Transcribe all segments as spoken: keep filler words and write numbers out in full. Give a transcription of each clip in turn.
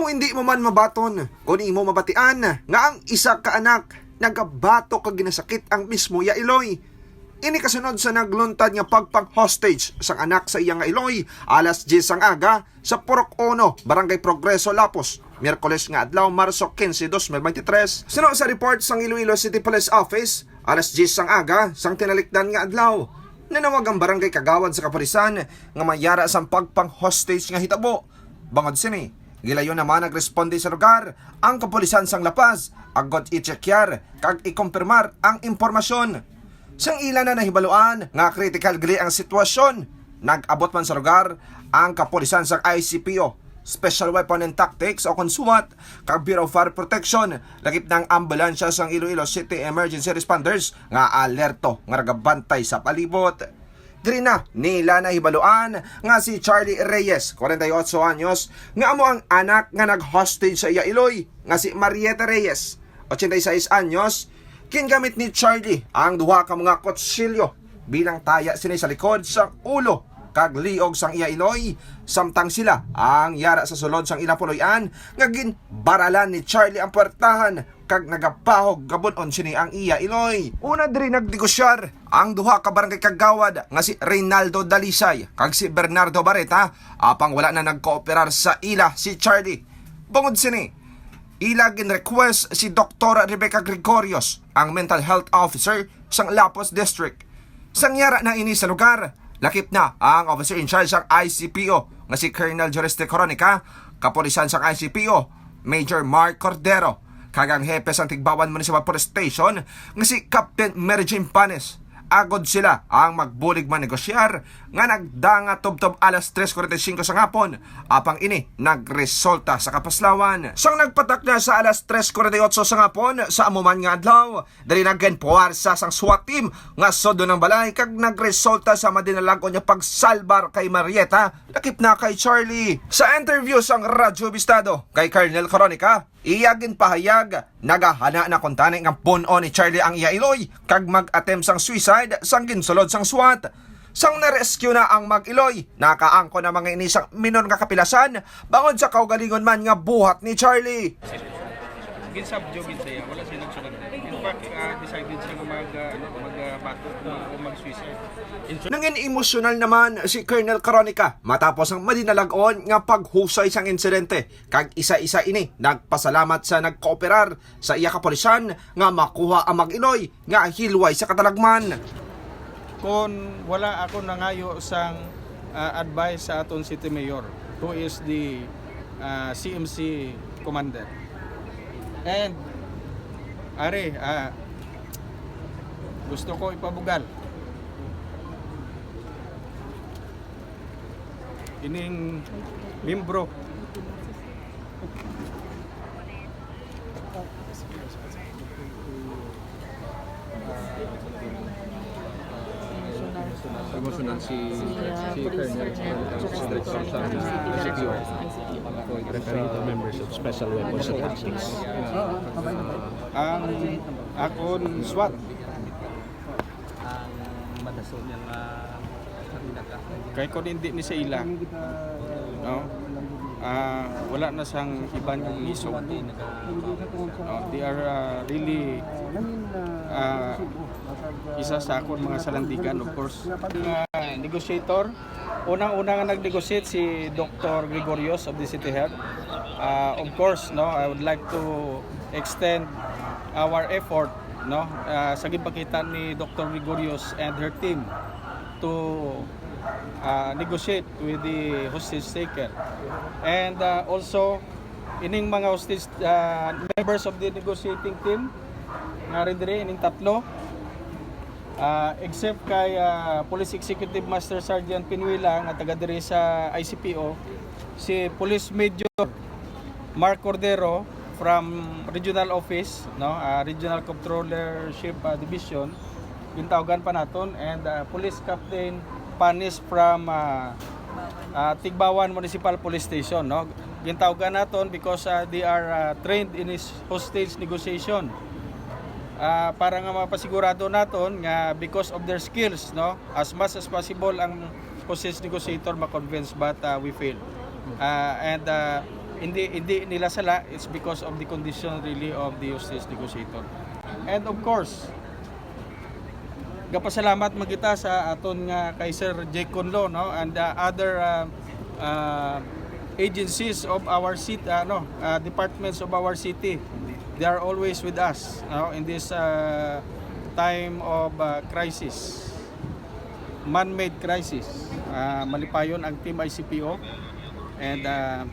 Kung hindi mo man mabaton, kung imo mabatian nga ang isa ka anak nagabato kag ginasakit ang mismo iya iloy. Ini kasunod sa nagluntad nga pagpang-hostage sang anak sa iya nga iloy alas diyes sang aga sa Purok Uno, Barangay Progreso, Lapos, Miyerkules nga adlaw, Marso quince, dos mil veintitrés. Suno sa report sang Iloilo City Police Office, alas diyes sang aga sang tinalikdan nga adlaw, nanawag ang barangay kagawad sa kapulisan nga mayara sang pagpang-hostage nga hitabo. Bangod sini, gilayon naman nagresponde sa lugar ang kapulisan sang La Paz agod i-checkar kag ikompirmar ang impormasyon. Sang ila na nahibaluan nga kritikal gali ang sitwasyon, nag-abot man sa lugar ang kapulisan sang I C P O, Special Weapon and Tactics o kon SWAT, kag Bureau of Fire Protection, lakip na ang ambulansya sang Iloilo City Emergency Responders nga alerto nga nagabantay sa palibot. Diri na nila nahibaluan nga si Charlie Reyes, forty-eight anyos, nga amo ang anak nga nag-hostage sa iya iloy, nga si Marieta Reyes, ochenta y seis anyos. Gingamit ni Charlie ang duha ka mga kutsilyo bilang taya sini sa likod sang ulo kag liog sang iya iloy, samtang sila ang yara sa sulod sang ila puloy-an nga ginbaralan ni Charlie ang puwertahan kag nagapahog gabun-on sini ang iya iloy. Una diri nagnegosyar ang duha ka barangay kagawad nga si Reynaldo Dalisay kag si Bernardo Barreta, apang wala na nagkooperar sa ila si Charlie. Bangod sini, ila gin-request si Doktora Rebecca Gregorios, ang mental health officer sang Lapos District. Sang yara na ini sa lugar, lakip na ang officer in charge sang I C P O nga si Colonel Juriste Coronica, kapulisan sang I C P O, Major Mark Cordero, kag ang hepe sang Tigbawan Municipal Police Station nga si Captain Mary Jane Panes. Agod sila ang magbulig manegosyar nga nagdanga tubtob alas tres forty-five sa hapon, apang ini nagresulta sa kapaslawan. Sang nagpatak na sa alas tres forty-eight sa hapon sa amo man nga adlaw, diri na ginpuwersa sang SWAT team nga sudlon ang balay kag nagresulta sa madinalag-on nga pagsalbar kay Marieta, lakip na kay Charlie. Sa interview sang Radyo Bistado kay Colonel Coronica, iya ginpahayag, nagahana na kuntani nga pun-on ni Charlie ang iya iloy kag mag-attempt sang suicide sang ginsulod sang SWAT. Sang na-rescue na ang mag-iloy, nakaangkon na man ini sang minor nga kapilasan bangod sa kaugalingon man nga buhat ni Charlie. Ginsabyo gid siya, wala siya nagsulod. In fact, ah, decided siya nga mag, ah, ano, mag, ah, bato o mag-suicide. Nangin emosyonal naman si Colonel Coronica matapos ang madinalag-on nga paghusay sang insidente, kag isa-isa ini nagpasalamat sa nagkooperar sa iya kapulisan nga makuha ang mag-iloy nga hilway sa katalagman. Kon wala ako nangayo sang, ah, advice sa aton city mayor, who is the, ah, C M C commander. And, are, ah, gusto ko ipabugal ining membro. Emotional si, si Colonel, si Director sa I C P O. Members of Special Weapons and Tactics. Ang akon SWAT. Ang madason niya nga Kay kung hindi ni sa ila, no? Ah, wala na sang iban nga isog. No, they are, ah, really, ah, isa sa akon mga salandigan, of course. Nga negotiator, unang-una nga nag-negotiate si Doktor Gregorios of the City Health. Ah, of course, no, I would like to extend our effort, no, ah, sa ginpakita ni Doktor Gregorios and her team to, ah, negotiate with the hostage taker. And, ah, also, ining mga hostage, ah, members of the negotiating team, nga rin diri, ining tatlo, ah, except kay, ah, Police Executive Master Sergeant Pinuela nga taga diri sa I C P O, si Police Major Mark Cordero from Regional Office, no, ah, Regional Controllership, ah, Division, gintawgan pa naton, and, ah, Police Captain Panis from, ah, ah, Tigbawan Municipal Police Station, no. Gintawgan naton because, ah, they are, ah, trained in his hostage negotiation. Ah, para nga mapasigurado naton nga because of their skills, no, as much as possible ang hostage negotiator ma-convince, but, ah, we fail. Ah, and, ah, hindi hindi nila sala, it's because of the condition really of the hostage negotiator. And of course, gapasalamat man kita sa aton nga kay Sir Jake Conlo, no, and uh, other uh, uh, agencies of our city, ano, uh, departments of our city. They are always with us, no, in this uh, time of uh, crisis, man-made crisis. Uh, malipayon ang Team I C P O, and uh,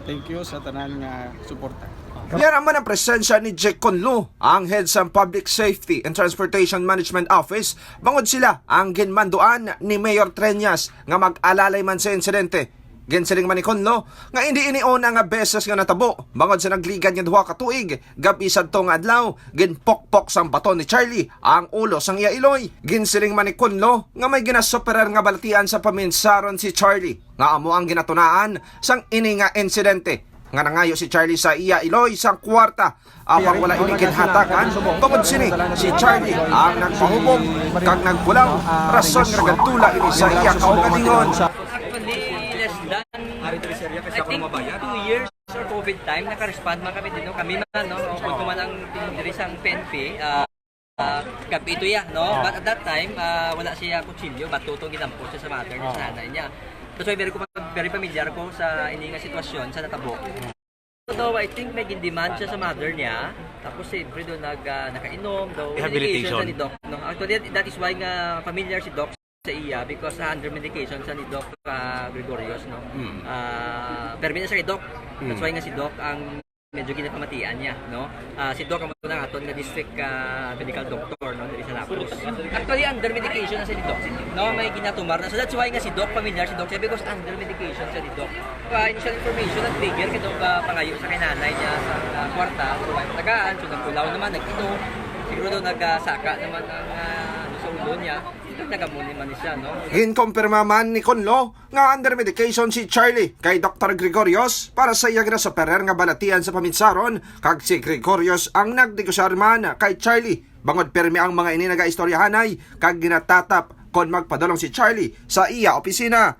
thank you sa tanan nga suporta. Yara man ang presensya ni Jake Conlo, ang head sa Public Safety and Transportation Management Office, bangod sila ang ginmanduan ni Mayor Treñas nga mag-alalay man sa insidente. Ginsiling man ni Conlo nga hindi ini una nga beses nga natabo, bangod sa nagligad nga duha ka tuig, gab-i sadto nga adlaw, ginpokpok sang baton ni Charlie ang ulo sang iya iloy. Ginsiling man ni Conlo nga may ginasuperar nga balatian sa paminsaron si Charlie, nga amo ang ginatunaan sang ini nga insidente, nga nangayo si Charlie sa iya iloy sang kwarta, apang wala ini ginhatagan. Tungod sini, si Charlie ang nagpahubog kag nagbulaw, rason nga nagdula ini sa iya kaugalingon. Actually, less than, I think, two years or COVID time, naka-respond man kami din, no? Kami man, no? O kung man ang team diri sa P N P, ah, ah, gab-i to ya, no? But at that time, ah, wala siya kutsilyo, bato to, ginampos siya sa mother niya, sa nanay niya. That's why very, ko- very familiar ko sa ini nga sitwasyon sa natabo. Though I think may gindemand siya sa mother niya, tapos siyempre doon nag, ah, nakainom, daw medication siya ni Doc, no? Actually, that is why nga familiar si Doc sa iya, because sa under medication siya ni Doc ah, Gregorius, no? Ah, permi na siya kay Doc. That's why nga si Doc ang medyo ginapamatian niya, no? Ah, si Doc ang muna aton nga district ah, medical doctor, no? Diri sa Lapus. Actually, under medication na siya ni Doc, no? May ginatumar na. So that's why nga si Doc, familiar si Doc siya because under medication siya ni Doc. Ah, initial information, ang trigger kay Doc ah, pangayo sa kay nanay niya sa ah, kwarta, so may tagaan, so nagkulaw naman, nag-inom. Siguro daw nagsaka naman ang ah, ano, sa ulo niya. Nagkamuli man siya, no? Ginkumpirma man ni Conlo nga under medication si Charlie kay Doktor Gregorius para sa iya ginasuperar nga balatian sa paminsaron, kag si Gregorius ang nagnegosyar man kay Charlie, bangod pirmi ang mga ini nagaistoryahanay kag ginatatap kon magpadulong si Charlie sa iya opisina.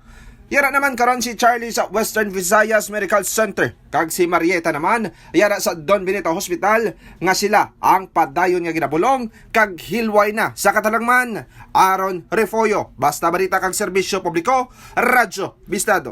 Yara naman karon si Charlie sa Western Visayas Medical Center, kag si Marieta naman yara sa Don Benito Hospital, nga sila ang padayon nga ginabulong kag hilway na sa katalagman. Aaron Refollo, Basta Balita kag Serbisyo Publiko, Radyo Bistado.